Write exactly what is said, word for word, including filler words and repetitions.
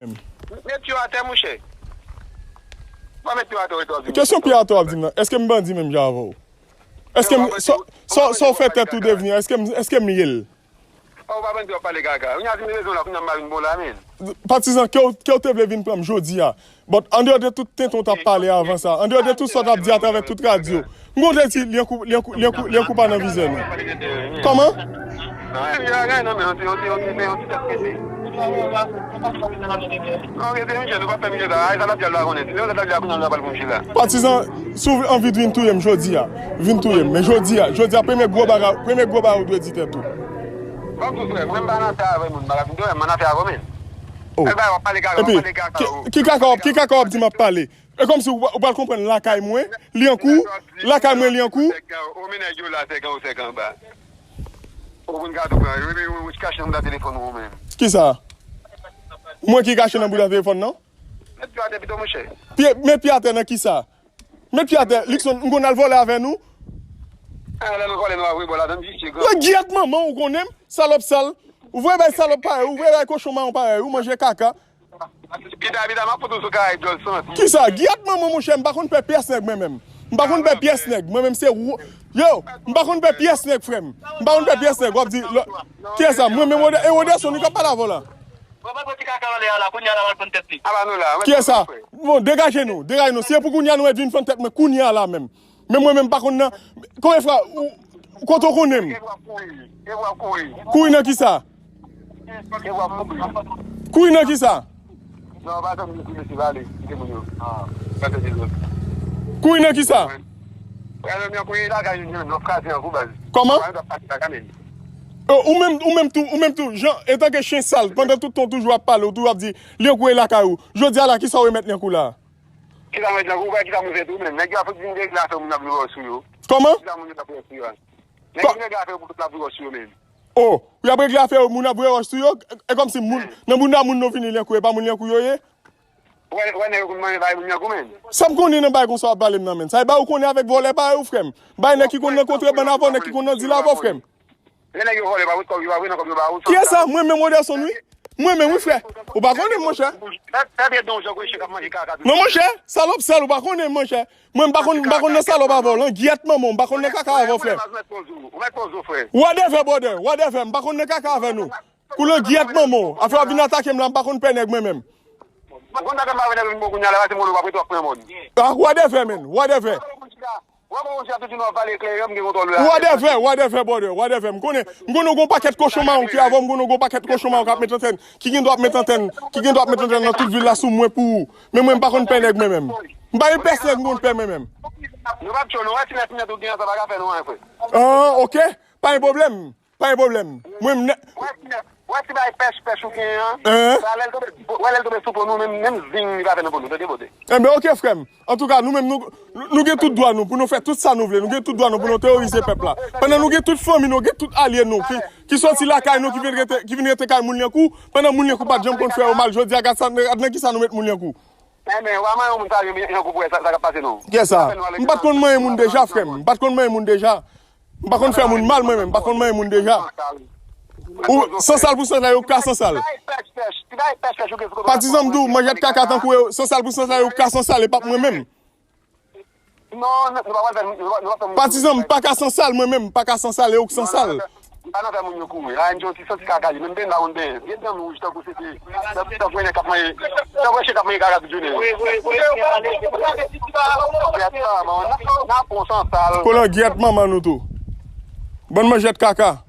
Met pye w atè, monchè. Pa met pye w atè, w ap di m. Kesyon pye atè w ap di m nan, èske m bandi menm jan avè w? Èske m, sa, sa, sa w fè tèt ou devni an, èske m, èske m ye l? Ou pa bandi, w ap pale kaka. Ou nya di m rezon la, kounye a m pa vin bon la, men. Patizan, ke w, ke w te vle vin pran m jodi a? But andeyò de tout tenten w t ap pale avan sa, andeyò de tout sa w t ap di atravè tout radyo, m konn te di lyen kou, lyen kou, lyen kou, lyen kou pa nan vizè nou. Kòman? Patizan, si w anvi vin touye m jodi a, vin touye m. Men jodi a, jodi a, premye gwo bagay, premye gwo bagay ou dwe di tèt ou. Ban m di w frè, mwen m pa nan afè avè moun, bagay m di w, m nan afè avè w, men. Oh. Epi, ki, ki kaka w ap, ki kaka w ap di m ap pale? E kòmsi ou, ou pral konprann lakay mwen, li an kou, lakay mwen, li an kou. Ou men nèg yo la, sèkan ou sèkan anba. Ou konn gade ou pran, yo, yo, yo kache nan telefòn ou menm. Kisa? Mwen ki kache nan bouda telefòn nan? Met pye atè pito, monchè. Pye, met pye atè nan kisa? Met pye atè, Luckson, m konn al vòlè avè nou? Ah, lè nou vòlè, nou ap vre bò ladan, visye, gran. Nan gyèt manman ou konnen m, salòp sal. Ou voye bay salòp parèy, ou voye bay kochon mawon parèy, ou manje kaka. Pita, pita, m ap fout ou sou karayib, djòl santi. Kisa? Gyèt manman, monchè, m pa konn pè pyès nèg mwen menm. M pa konn pè pyès nèg, mwen menm se wo-, yo, m pa konn pè pyès nèg, frè m. M pa konn pè pyès nèg, w ap di, lò, kiyès sa? Mwen menm, Wode-, e Woderson, li k ap pale avè w la. Papa, pran ti kaka w anlè a la, kounye a la, w al fann tèt li. Aba nou la, mwen. Kiyès sa? Bon, degaje nou, degaje nou. Si e pou kounye a nou mèt vin fann tèt mwen, kounye a la menm. Men mwen menm, m pa konn nan, konbyen fwa, ou, kote w konnen m? E w ap kouri, e w ap kouri. Kouri nan kisa? E w ap kouri. Kouri nan kisa? Non, pa tann moun kouri, se vale, kite moun yo. Ah, pa tann moun. Kouri nan kisa? Prale m nan kouri lakay nou, nou kraze an kou baz. Kòman? Ou menm, ou menm tou, ou menm tou, jan, antanke chen sal, pandan tout tan w toujou ap pale, ou toujou ap di, li an kouri lakay ou. Jodi a la, kisa w remèt li an kou la? Kisa mwen di, ou wè kisa moun fè tou menm? Nèg yo ap vin regle afè moun ap vin wè sou yo. Kòman? Kisa moun yo ap vin wè sou yo a? Nèg yo vin regle afè yo pou tout la vin wè sou yo menm. Oh, y ap regle afè yo, moun ap vin wè sou yo, e kòmsi moun, nan bounda moun nou vini li an kou, e pa moun li an kou yo ye? Wè, wè nèg yo konn manje bay moun li an kou menm. Sa m konnen nan bay konsa w ap pale m nan menm. Sa e bay ou konnen avèk vòlè parèy ou frè m. Bay nèg ki konn nan kontrebann avè w, nèg ki konn nan dil avè w frè m. Lè nèg yo vòlè, yo pa voye kòb, yo pa voye nan kòb yo ba ou. Kiyès sa? Mwen menm Wonderson wi. Mwen menm wi frè. Ou pa konnen m monchè. Fè, fè byen don jan gwo chen k ap manje kaka toujou. Non monchè, salòp sal ou pa konnen m monchè. Mwen m pa konn, m pa konn nan salòp avè w, langyèt manman w, m pa konn nan kaka avè w frè. Ou mèt poze w, ou mèt poze w frè. Whatever brother, whatever, m pa konn nan kaka avè nou. Kou langyèt manman w, afè w ap vin atake m la, m pa konn pè nèg mwen menm. Ou konn sa fè m pa vin avè m bon kounye a la, se molo w ap rete w ap pran mòn. Ah, whatever man, whatever. Wè bon, si ap di nou ap pale klè, m gen kontwòl la. Whatever, whatever, brother, whatever. M konnen, m konnen w gon pakèt kochon mawon ki avè w, m konnen w gon pakèt kochon mawon k ap met antèn, ki gen dwa ap met antèn, ki gen dwa ap met antèn nan tout vil la sou mwen pou ou. Men mwen, m pa konn pè nèg mwen menm. M pa gen pès nèg m konn pè mwen menm. Nou p ap tchò, nou wè ti nèg, ti nèg ou gen an, sa pa ka fè nou anyen, frè. Ah, ok. Pa gen pwoblèm. Pa gen pwoblèm. Mwen, m nè- Wè ti nèg, wè ti bay pèch, pèch ou gen an. Hein? Sa lè l tonbe, wè lè l tonbe sou po nou, menm, menm zing li pa fè nan po nou, tande, bòdè. Enben, ok, frè m. Antouka, nou menm, nou, nou gen tout dwa nou pou nou fè tout sa nou vle. Nou gen tout dwa nou pou nou teworize pèp la. Pandan nou gen tout fanmi nou, gen tout alye nou ki, ki sòti lakay nou, ki vin rete, ki vin rete kay moun li an kou, pandan moun li an kou pa t janm konn fè yo mal, jodi a, gad sa, gad nan kisa nou met moun li an kou. Enben, w a manyen yon moun sa, li an kou pou wè sa, sa k ap pase non. Kiyès sa? M pa t konn manyen moun deja, frè m. M pa t konn manyen moun deja. M pa konn fè moun mal mwen menm, m pa konn manyen moun deja. Ou sansal pou sansal, ou ka sansal. Patizan m di w, manjèt kaka tankou yo, sansal pou sansal, ou ka sansal, e p ap mwen menm. Patizan m pa ka sansal mwen menm, m pa ka sansal, e ou k sansal. M pa nan fè moun yo kouri. A, m di yon ti santi kaka li, menm benyen m pa konn benyen. Gen dan m wouj tankou se te, tankou yon nèg k ap manje, tankou yon chen k ap manje kaka tout jounen. Gyèt manman w, n ap pran w sansal. Kolangyèt manman nou tou. Bann manjèt kaka.